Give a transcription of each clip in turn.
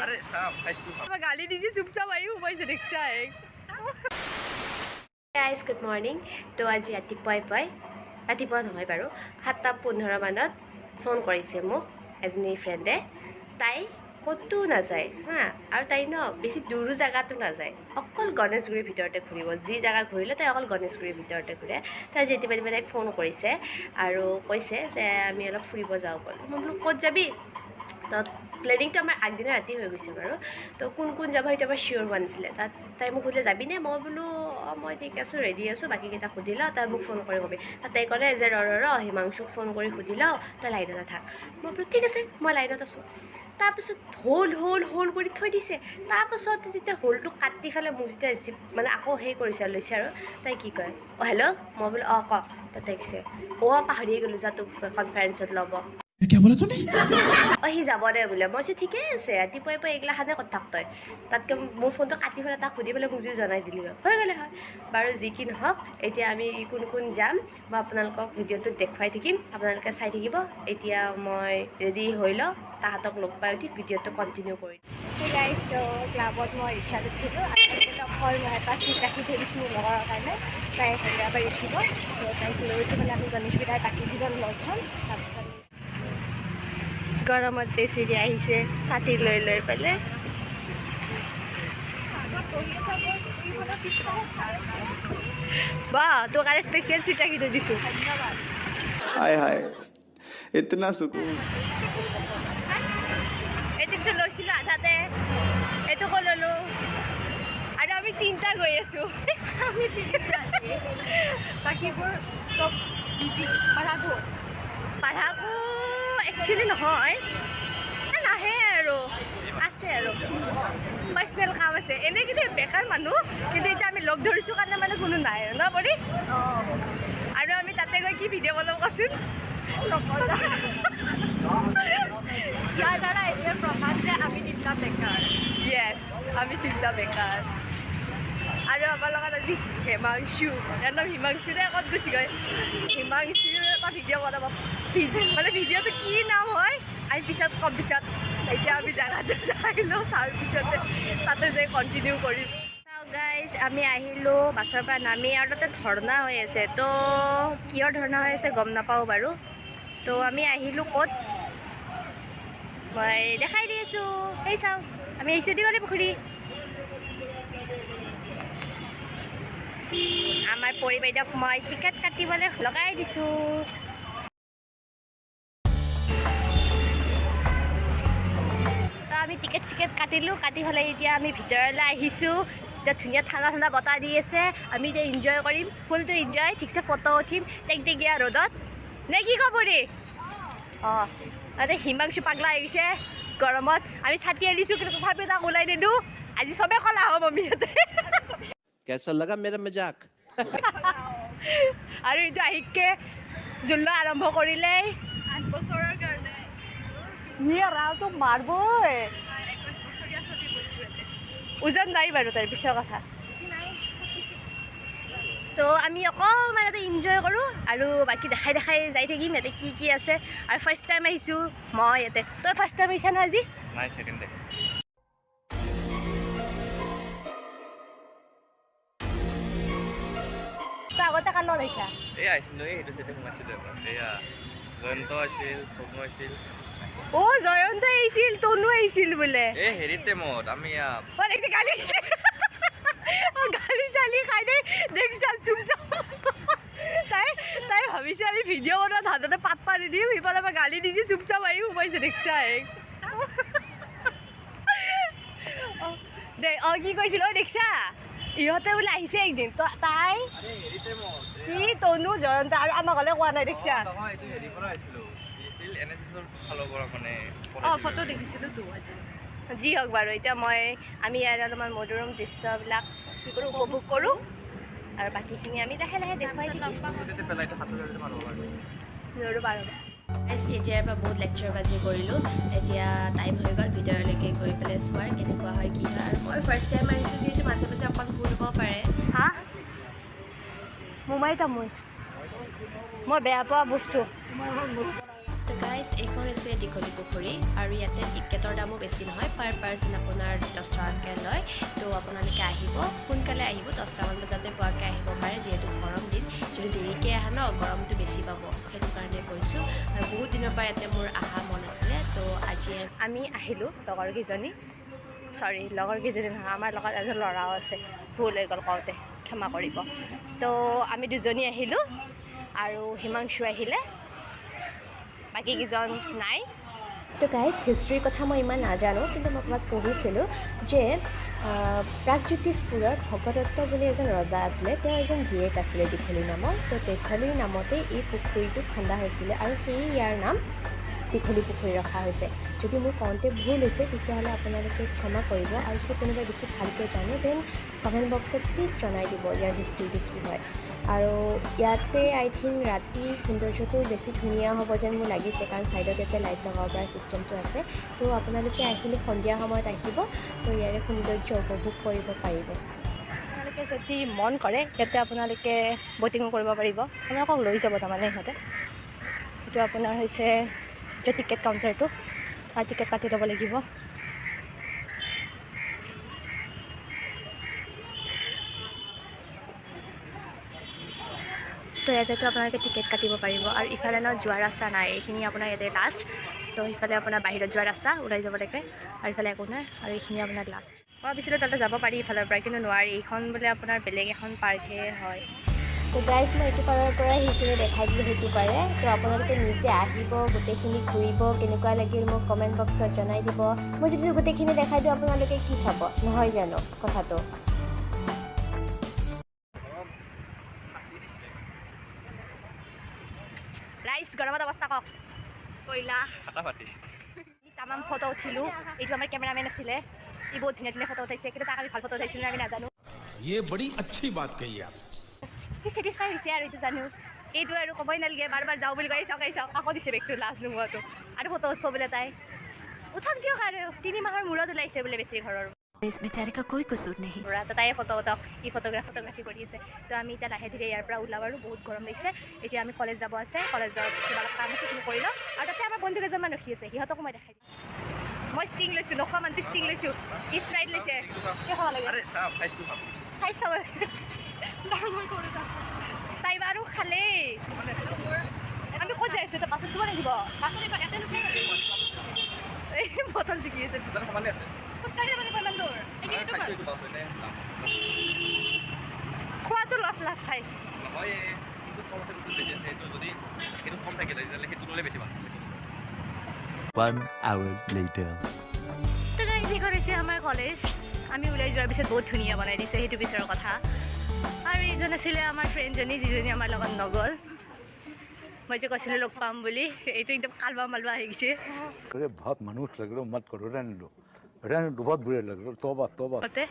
আৰে চাম, চাইজটো চাম। গালি দিছে, চুপচাপ আহি সোমাইছে, দেখছা। Guys, good morning. তো আজি ৰাতিপুৱাই পুৱাই, ৰাতিপুৱা নহয় বাৰু, 7:15 মানত ফোন কৰিছে মোক এজনী ফ্ৰেণ্ডে। তাই ক'তো নাযায় হা, আৰু তাই ন বেছি দূৰো জেগাতো নাযায়, অকল গণেশগুৰিৰ ভিতৰতে ঘূৰিব। যি জেগা ঘূৰিলে তাই অকল গণেশগুৰিৰ ভিতৰতে ঘূৰে। তাই আজি ৰাতিপুৱা ৰাতিপুৱা তাইক ফোন কৰিছে আৰু কৈছে যে আমি অলপ ফুৰিব যাওঁ ব'ল। মই বোলো ক'ত যাবি? তো প্লেনিংটো আমাৰ আগদিনা ৰাতি হৈ গৈছে বাৰু। তো কোন কোন যাব সেইটো আমাৰ চিয়'ৰ হোৱা নাছিলে। তাত তাই মোক সুধিলে যাবিনে? মই বোলো অঁ, মই ঠিক আছোঁ, ৰেডি আছোঁ, বাকীকেইটা সুধি লওঁ, তাই মোক ফোন কৰি কবি। তাত তাই ক'লে যে ৰ ৰ ৰ, হিমাংশুক ফোন কৰি সুধি লওঁ, তই লাইনতে থাক। মই বোলো ঠিক আছে, মই লাইনত আছোঁ। তাৰপিছত হ'ল হ'ল হ'ল কৰি থৈ দিছে। তাৰপাছত যেতিয়া হ'লটো কাটি পেলাই মোক যেতিয়া ৰিচিভ মানে আকৌ সেই কৰিছে আৰু লৈছে আৰু তাই কি কয়, অঁ হেল্ল', মই বোলো অঁ ক। তাত তাই কৈছে অ' পাহৰিয়ে গ'লোঁ যা, তোক কনফাৰেঞ্চত ল'ব। क्या बोला तूने? অঁ, সি যাব দে বোলে। মই কৈছোঁ ঠিকেই আছে, ৰাতিপুৱাই পুৱাই এইগিলাখানে ক'ত থাক তই, তাতকৈ মোৰ ফোনটো কাটি পেলাই তাক সুধি পেলাই মোক যদি জনাই দিলি হয়, হৈ গ'লে হয়। বাৰু যি কি নহওক, এতিয়া আমি কোন কোন যাম মই আপোনালোকক ভিডিঅ'টোত দেখুৱাই থাকিম, আপোনালোকে চাই থাকিব। এতিয়া মই ৰেডি হৈ লওঁ, তাহাঁতক লগ পাই উঠি ভিডিঅ'টো কণ্টিনিউ কৰিম। গাইজ, তো ক্লাবত মই ৰিক্সাত উঠিলোঁ আৰু অকল মই এটা চিট ৰাখি থৈ দিছোঁ মোৰ লগৰৰ কাৰণে। তাই হেৰিয়াৰ পৰা উঠিব, তো তাইক লৈ উঠি পেলাই আমি গণেশগুৰিত বাকীকেইজন লগ হ'ম। তাৰপিছত গৰমত বেচিৰি আহিছে ছাতি লৈ লৈ পেলাই। বাহ, তোৰ কাৰণে স্পেচিয়েল চিট ৰাখি থৈ দিছোঁ। हाय हाय, इतना सुकून। এইটোতো লৈছিলোঁ আধাতে, এইটোকো ল'লোঁ আৰু আমি তিনিটা গৈ আছোঁ। আমি তিনিটা, বাকীবোৰ চব বিজি পঢ়াকো। পঢ়াকো একচুৱেলি নহয়, নাহে আৰু আছে আৰু পাৰ্চনেল কাম আছে। এনেই কিন্তু বেকাৰ মানুহ, কিন্তু এতিয়া আমি লগ ধৰিছোঁ কাৰণে মানে কোনো নাই আৰু ন পৰি। আৰু আমি তাতে গৈ কি ভিডিঅ' বনাম কচোন? ইয়াৰ দ্বাৰা এইটোৱে প্ৰমাণ যে আমি তিনিটা বেকাৰ। য়েছ, আমি তিনিটা বেকাৰ। আৰু আমাৰ লগত আজি হিমাংশু, ইয়াৰ নাম হিমাংশু দে, ক'ত গুচি গৈ হিমাংশুৰ এটা ভিডিঅ' বনাব। মানে ভিডিঅ'টো কি নাম হয় আমি পিছত ক'ম, পিছত। এতিয়া আমি জেগাটো যাই লওঁ, তাৰপিছতে তাতে যাই কণ্টিনিউ কৰিম। গাইজ, আমি আহিলোঁ বাছৰ পৰা নামি আৰু তাতে ধৰ্ণা হৈ আছে। তো কিহৰ ধৰ্ণা হৈ আছে গম নাপাওঁ বাৰু। তো আমি আহিলোঁ ক'ত মই দেখাই দি আছোঁ, এই চাওক, আমি আহিছোঁ দীঘলী পুখুৰী। আমাৰ পৰি বাইদেউক মই টিকেট কাটিবলৈ লগাই দিছোঁ। তো আমি টিকেট চিকেট কাটিলোঁ, কাটি পেলাই এতিয়া আমি ভিতৰলৈ আহিছোঁ। এতিয়া ধুনীয়া ঠাণ্ডা ঠাণ্ডা বতাহ দি আছে, আমি এতিয়া এনজয় কৰিম, ফুলটো এনজয়, ঠিকছে ফটো উঠিম টেংটেকীয়া ৰ'দত, নে কি ক'ব ৰে? অঁ, তাতে হিমাংশু পাগলা হৈ গৈছে গৰমত। আমি ছাতি আনিছোঁ কিন্তু তথাপিও তাক ওলাই নিদিওঁ। আজি চবে ক'লা হ'ব আমি ইয়াতে। कैसा लगा मेरा मजाक? আৰু এইটো আহিকে জুল্লা আৰম্ভ কৰিলেই। 8 বছৰৰ কাৰণে। ইয়ে ৰাম, তোক মাৰবই। 21 বছৰীয়া চলি গৈছোঁ ইয়াতে। ওজন নাই বাৰু, তাৰ পিছৰ কথা। তো আমি অকণমান ইয়াতে এনজয় কৰোঁ আৰু বাকী দেখাই দেখাই যাই থাকিম ইয়াতে কি কি আছে। আৰু ফাৰ্ষ্ট টাইম আহিছোঁ মই ইয়াতে। তই ফাৰ্ষ্ট টাইম আহিছা ন আজি? নাই, ছেকেণ্ড টাইম। তই আগতে কাৰ লগত আহিছা? এই আহিছিলোঁ, এই সেইটো চাইডে সোমাইছিলোঁ এবাৰ। এইয়া জয়ন্ত আছিল, তনু আছিল। অ' জয়ন্ত আহিছিল, তনু আহিছিল বোলে। এই হেৰি টাইমত আমি অ' দেখিছে গালি দিছে, গালি চালি খাই দে, দেখিছা চুপচাপ। তাই তাই ভাবিছে আমি ভিডিঅ' বনোৱাত হাততে পাত্তা নিদিম, সিফালে মই গালি দিছে, চুপচাপ আহি সোমাইছে, দেখিছা। দে অঁ, কি কৈছিল? ঐ দেখিছা, ইহঁতে বোলে আহিছে একদিন। তাই কি তনু জয়ন্ত আৰু আমাক হ'লে কোৱা নাই, দেখিছা। যি হওক বাৰু, এতিয়া আমি ইয়াৰ অলপমান মনোৰম দৃশ্যবিলাক কি কৰোঁ, উপভোগ কৰোঁ আৰু বাকীখিনি আমি লাহে লাহে দেখুৱাই থাকিম। ৰ'বা ৰ'বা। তেতিয়াৰ পৰা বহুত লেকচাৰ বাজি কৰিলোঁ, এতিয়া টাইম হৈ গ'ল ভিতৰলৈকে গৈ পেলাই চোৱাৰ কেনেকুৱা হয় কি হয়। আৰু মই ফাৰ্ষ্ট টাইম আহিছোঁ যিহেতু মাজে মাজে অকণ ভুল হ'ব পাৰে। হা, মোমাই তামোল মই বেয়া পোৱা বস্তু। তো গাইজ, এইখন হৈছে দীঘলী পুখুৰী আৰু ইয়াতে টিকেটৰ দামো বেছি নহয়। পাৰ পাৰ্চন আপোনাৰ 10 টকাকৈ লয়। তো আপোনালোকে আহিব, সোনকালে আহিব, 10টামান বজাতে পোৱাকৈ আহিব পাৰে, যিহেতু গৰম দিন। যদি দেৰিকৈ আহে ন, গৰমটো বেছি পাব, সেইটো কাৰণে কৈছোঁ। আৰু বহুত দিনৰ পৰা ইয়াতে মোৰ অহা মন আছিলে, তো আজি আমি আহিলোঁ লগৰকেইজনী, চৰি, লগৰকেইজনী নহয়, আমাৰ লগত এজন ল'ৰাও আছে। ভুল হৈ গ'ল কওঁতে, ক্ষমা কৰিব। তো আমি দুজনী আহিলোঁ আৰু হিমাংশু আহিলে, বাকীকেইজন নাই। তো গাইজ, হিষ্ট্ৰীৰ কথা মই ইমান নাজানো, কিন্তু মই ক'ৰবাত পঢ়িছিলোঁ যে প্ৰাগজ্যোতিষপুৰৰ ভগদত্ত বুলি এজন ৰজা আছিলে। তেওঁৰ এজন জীয়েক আছিলে দীঘলী নামৰ। তো দীঘলীৰ নামতে এই পুখুৰীটো খন্দা হৈছিলে আৰু সেয়ে ইয়াৰ নাম দীঘলী পুখুৰী ৰখা হৈছে। যদি মোৰ কওঁতে ভুল হৈছে, তেতিয়াহ'লে আপোনালোকে ক্ষমা কৰিব। আৰু যদি কোনোবাই বেছি ভালকৈ জানে, then comment বক্সত প্লিজ জনাই দিব ইয়াৰ হিষ্ট্ৰীটো কি হয়। আৰু ইয়াতে আই থিংক ৰাতি সৌন্দৰ্যটো বেছি ধুনীয়া হ'ব যেন মোৰ লাগিছে, কাৰণ ছাইডত ইয়াতে লাইট লগাব পৰা ছিষ্টেমটো আছে। তো আপোনালোকে আহিলে সন্ধিয়া সময়ত আহিব, তো ইয়াৰে সৌন্দৰ্য উপভোগ কৰিব পাৰিব। আপোনালোকে যদি মন কৰে, ইয়াতে আপোনালোকে ব'টিঙো কৰিব পাৰিব। আপোনালোকক লৈ যাব তাৰমানে সিহঁতে। এইটো আপোনাৰ হৈছে যে টিকেট কাউণ্টাৰটো আৰু টিকেট কাটি ল'ব লাগিব। তো ইয়াতেতো আপোনালোকে টিকেট কাটিব পাৰিব। আৰু ইফালে ন যোৱা ৰাস্তা নাই, এইখিনি আপোনাৰ ইয়াতে লাষ্ট। তো সিফালে আপোনাৰ বাহিৰত যোৱা ৰাস্তা, ওলাই যাব লাগে আৰু ইফালে একো নাই আৰু এইখিনি আপোনাৰ লাষ্ট। মই ভাবিছিলোঁ তাতে যাব পাৰি ইফালৰ পৰা, কিন্তু নোৱাৰি। এইখন বোলে আপোনাৰ বেলেগ এখন পাৰ্কহে হয়। তো গাইজ, মই এইটো পাৰৰ পৰা সেইখিনি দেখাই দিলোঁ সেইটো পাৰে। তো আপোনালোকে নিজে আহিব, গোটেইখিনি ঘূৰিব, কেনেকুৱা লাগিল মোক কমেণ্ট বক্সত জনাই দিব। মই যদি গোটেইখিনি দেখাই দিওঁ, আপোনালোকে কি চাব, নহয় জানো কথাটো? ৰাইজ, গৰমত অৱস্থা কওক কয়লা। ফাটাফাটি। তামাম ফটো উঠিলোঁ। এইটো আমাৰ কেমেৰামেন আছিলে, ই বহুত ধুনীয়া ধুনীয়া ফটো উঠাইছে, কিন্তু তাক আমি ভাল ফটো উঠাইছিলোঁ আমি নাজানো। ये बड़ी अच्छी बात कही आप। সি ছেটিছফাই হৈছে আৰু এইটো জানো। এইটো আৰু ক'বই নালাগে, বাৰ বাৰ যাওঁ বুলি কৈ চাওক, এই চাওক, আকৌ দিছে বেগটো, লাজ নোহোৱাটো। আৰু ফটো উঠব বোলে তাই। উঠক দিয়ক আৰু, 3 মাহৰ মূৰত ওলাইছে বোলে বেছি ঘৰৰ इस बेचारे का कोई कसूर नहीं। পৰা। তো তাইয়ে ফটো উঠক, ই ফটোগ্ৰাফি কৰি আছে। তো আমি এতিয়া লাহে ধীৰে ইয়াৰ পৰা ওলাওঁ আৰু বহুত গৰম লাগিছে। এতিয়া আমি কলেজ যাব আছে, কলেজত কিবা অলপ কাম আছে, সেইখিনি কৰি লওঁ। আৰু তাতে আমাৰ বন্ধু কেইজনমান ৰখি আছে, সিহঁতকো মই দেখাই দিম। মই ষ্টিং লৈছোঁ, নোখোৱা মানুহটো ষ্টিং লৈছোঁ, ই স্প্ৰাইট লৈছে। কি খাব লাগে? আৰে চাম, চাইজটো চাম। চাই চাব ডাঙৰ সৰু। তাই বাৰু খালেই। আমি ক'ত যাই আছোঁ এতিয়া? বাছত উঠিব লাগিব। এই বটল জিকি আছে। সমানে আছে। খোজকাঢ়ি যাব লাগিব ইমান দূৰ। চাইছো এইটো বাছ হয়নে? খোৱাটো লছ লাভ চাই। নহয়, এইটোত কম আছে, এইটোত বেছি আছে। এইটো যদি এইটোত কম থাকিলে, তেতিয়াহ'লে সেইটো ল'লে বেছি ভাল আছিলে। One hour later. তো গাইজ, এইখন হৈছে আমাৰ কলেজ। আমি ওলাই যোৱাৰ পিছত বহুত ধুনীয়া বনাই দিছে, সেইটো পিছৰ কথা। আৰু এইজন আছিলে আমাৰ ফ্ৰেণ্ডজনী, যিজনী আমাৰ লগত নগ'ল। মই যে কৈছিলোঁ লগ পাম বুলি, এইটো একদম কালবা মালবা আহি গৈছে। अरे, बहुत मनुष्य लग रहे हो, मत करो, रहने दो, रहने दो, बहुत बुरे लग रहे हो, तौबा तौबा। তাতে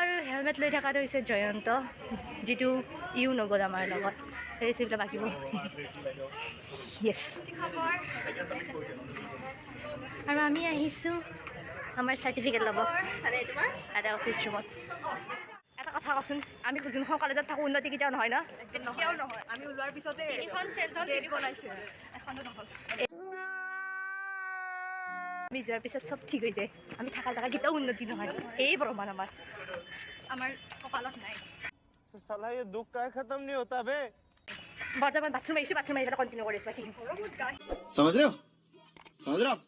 আৰু হেলমেট লৈ থকাটো হৈছে জয়ন্ত, যিটো ইও নগ'ল আমাৰ লগত। সেই চিবিলাক বাকীবোৰ য়েছ। আৰু আমি আহিছোঁ আমাৰ চাৰ্টিফিকেট ল'ব এটা অফিচ ৰুমত। এটা কথা কচোন, আমি যোনখন কলেজত থাকোঁ, উন্নতি কেতিয়াও নহয় ন? কেতিয়াও নহয়। আমি ওলোৱাৰ পিছতে বনাইছে, এখনো নহ'ল। আমি যোৱাৰ পিছত চব ঠিক হৈ যায়, আমি থকা জেগা কেতিয়াও উন্নতি নহয়। এই প্ৰমাণ আমাৰ। আমাৰ কপালত নাই। साला, ये दुख का खत्म नहीं होता बे। বৰ্তমান বাথৰুম আহিছোঁ, বাথৰুম আহি পেলাই কণ্টিনিউ কৰিছোঁ বাকীখিনি। समझ रहे हो? समझ रहे हो आप?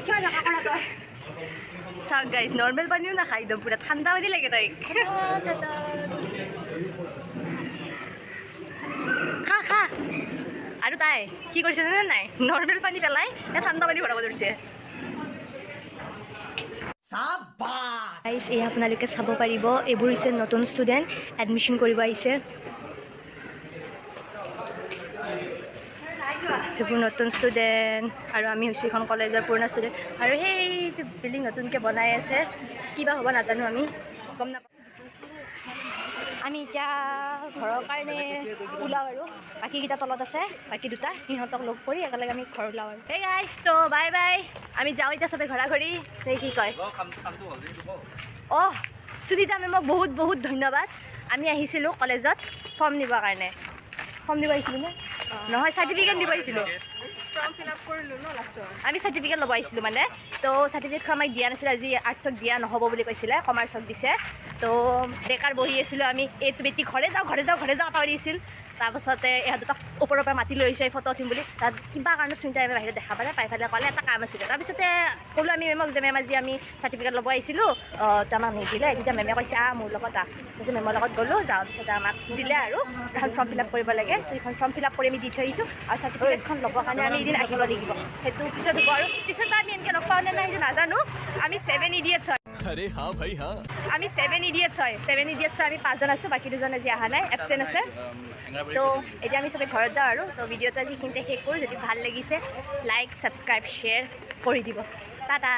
কিয় এনেকুৱা কৰা তই? চাওক গাইজ, নৰ্মেল পানীও নাখায়, একদম পূৰা ঠাণ্ডা পানী লাগে তাইক। খা খা। আৰু তাই কি কৰিছে জানে নাই? নৰ্মেল পানী পেলাই এই ঠাণ্ডা পানী ভৰাব ধৰিছে। গাইজ, এই আপোনালোকে চাব পাৰিব, এইবোৰ হৈছে নতুন ষ্টুডেণ্ট, এডমিশ্যন কৰিব আহিছে। সেইবোৰ নতুন ষ্টুডেণ্ট আৰু আমি হৈছোঁ এইখন কলেজৰ পুৰণা ষ্টুডেণ্ট। আৰু সেইটো বিল্ডিং নতুনকৈ বনাই আছে, কিবা হ'ব নাজানো, আমি গম নাপাওঁ। আমি এতিয়া ঘৰৰ কাৰণে ওলাওঁ আৰু বাকীকেইটা তলত আছে, বাকী দুটা, সিহঁতক লগ কৰি একেলগে আমি ঘৰ ওলাওঁ। আৰু এই গাইজ, তো বাই বাই, আমি যাওঁ এতিয়া চবে ঘৰা ঘৰি, নে কি কয়? কামটো হ'ল সেইটো কওঁ। অহ, সুনীতা মেমক বহুত বহুত ধন্যবাদ। আমি আহিছিলোঁ কলেজত ফৰ্ম নিবৰ কাৰণে। ফৰ্ম নিব আহিছিলোঁ নে? নহয়, চাৰ্টিফিকেট নিব আহিছিলোঁ। ফৰ্ম ফিল আপ কৰিলোঁ ন লাষ্টত। আমি চাৰ্টিফিকেট ল'ব আহিছিলোঁ মানে। তো চাৰ্টিফিকেটখন আমাক দিয়া নাছিলে আজি। আৰ্টছক দিয়া নহ'ব বুলি কৈছিলে, কমাৰ্চক দিছে। তো বেকাৰ বহি আছিলোঁ আমি। এইটো বেটি ঘৰে যাওঁ, ঘৰে যাওঁ, ঘৰে যাওঁ পাৰি আছিল। তাৰপাছতে ইহঁত দুটাক ওপৰৰ পৰা মাতি লৈ আহিছোঁ, এই ফটো উঠিম বুলি। তাত কিবা কাৰণত সুনীতা মেমে বাহিৰত দেখা পালে, পাই পেলাই ক'লে এটা কাম আছিলে। তাৰপিছতে ক'লোঁ আমি মেমক যে মেম, আজি আমি চাৰ্টিফিকেট ল'ব আহিছিলোঁ, তো আমাক নিদিলে। তেতিয়া মেমে কৈছে, আহ, মোৰ লগত আহ। তাৰপিছত মেমৰ লগত গ'লোঁ। যোৱাৰ পিছতে আমাক দিলে আৰু এখন ফৰ্ম ফিল আপ কৰিব লাগে। তো এইখন ফৰ্ম ফিল আপ কৰি আমি দি থৈ আহিছোঁ আৰু চাৰ্টিফিকেটখন ল'বৰ কাৰণে আমি এদিন আহিব লাগিব। সেইটো পিছত হ'ব আৰু পিছত বা আমি এনেকৈ লগ পাওঁ নে নাই সেইটো নাজানো। আমি ছেভেন ইডিয়েটছ হয়। अरे हाँ भाई, हाँ। আমি ছেভেন ইডিয়েটছ হয়। ছেভেন ইডিয়েটছৰ আমি পাঁচজন আছোঁ, বাকী দুজন আজি অহা নাই, এবচেণ্ট আছে। তো এতিয়া আমি চবেই ঘৰত যাওঁ আৰু। তো ভিডিঅ'টো আজি এইখিনিতে শেষ কৰোঁ। যদি ভাল লাগিছে, লাইক, ছাবস্ক্ৰাইব, শ্বেয়াৰ কৰি দিব। টাটা।